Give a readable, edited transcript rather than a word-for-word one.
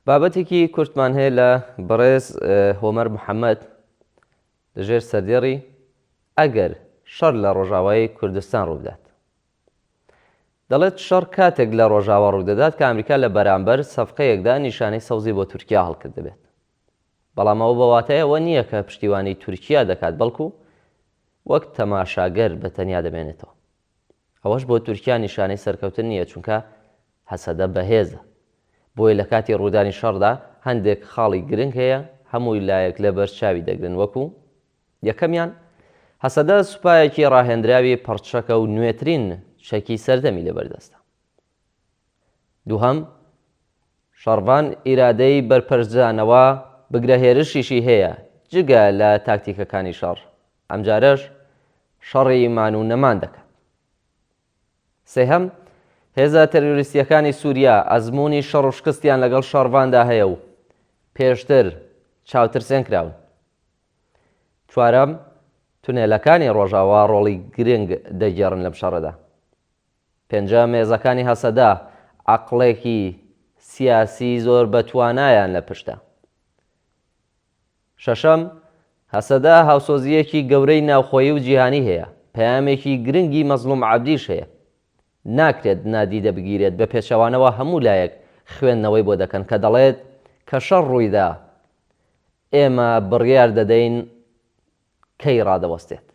بابەتێکی کورتمان هەیە لە بەڕێز هۆمەر محەممەد لەژێر سەردێڕی ئەگەر شەڕ لە ڕۆژاوای کوردستان ڕووبدات. دەڵێت شەڕ کاتێک لە ڕۆژاوا ڕوودەدات کە ئەمریکا لە بەرامبەر سەفقەیەکدا نیشانەی سەوزی بۆ تورکیا هەڵکردبێت. بەڵام ئەوە بە واتای ئەوە نییە کە پشتیوانی تورکیا دەکات بەڵکو وەک تەماشاگەر بە تەنیا دەمێنێتەوە. ئەوەش بۆ تورکیا نیشانەی سەرکەوتن نییە چونکە هەسەدە بەهێزە. بۆیە لە کاتی ڕوودانی شەڕدا هەندێک خاڵی گرنگ هەیە هەمووی لایەک لەبەر چاوی دەگرن وەکو، یەکەمیان، هەسەدە سوپایەکی ڕاهێنراوی پڕچەکە و نوێترین چەکی سەردەمی لەبەردەستە. دووهەم، شەڕڤان ئیرادەی بەرپەرچدانەوە، بگرە هێرشیشی هەیە، جگە لە تاکتیکەکانی شەڕ، ئەمجارەش شەڕی مان و نەمان دەکات. سێهەم، هێزە تێرۆریستییەکانی سووریا ئەزموونی شەڕ و شکستیان لەگەڵ شەڕڤاندا هەیە و پێشتر چاوترسێن کراون. چوارەم، تونێلەکانی ڕۆژاوا ڕۆڵی گرنگ دەگێڕن لەم شەڕەدا. پێنجەم، هێزەکانی هەسەدە عەقڵێکی سیاسی زۆر بەتوانایان لە پشتە. شەشەم، هەسەدە هاوسۆزییەکی گەورەی ناوخۆیی و جیهانی هەیە، پەیامێکی گرنگی مەزڵوم عەبدیش هەیە. ناکرێت نادیدە بگیرێت، بە پێچەوانەوە هەموو لایەک خوێندنەوەی بۆ دەکەن کە دەڵێت کە شەڕ ڕوویدا ئێمە بڕیار دەدەین کەی ڕادەوەستێت.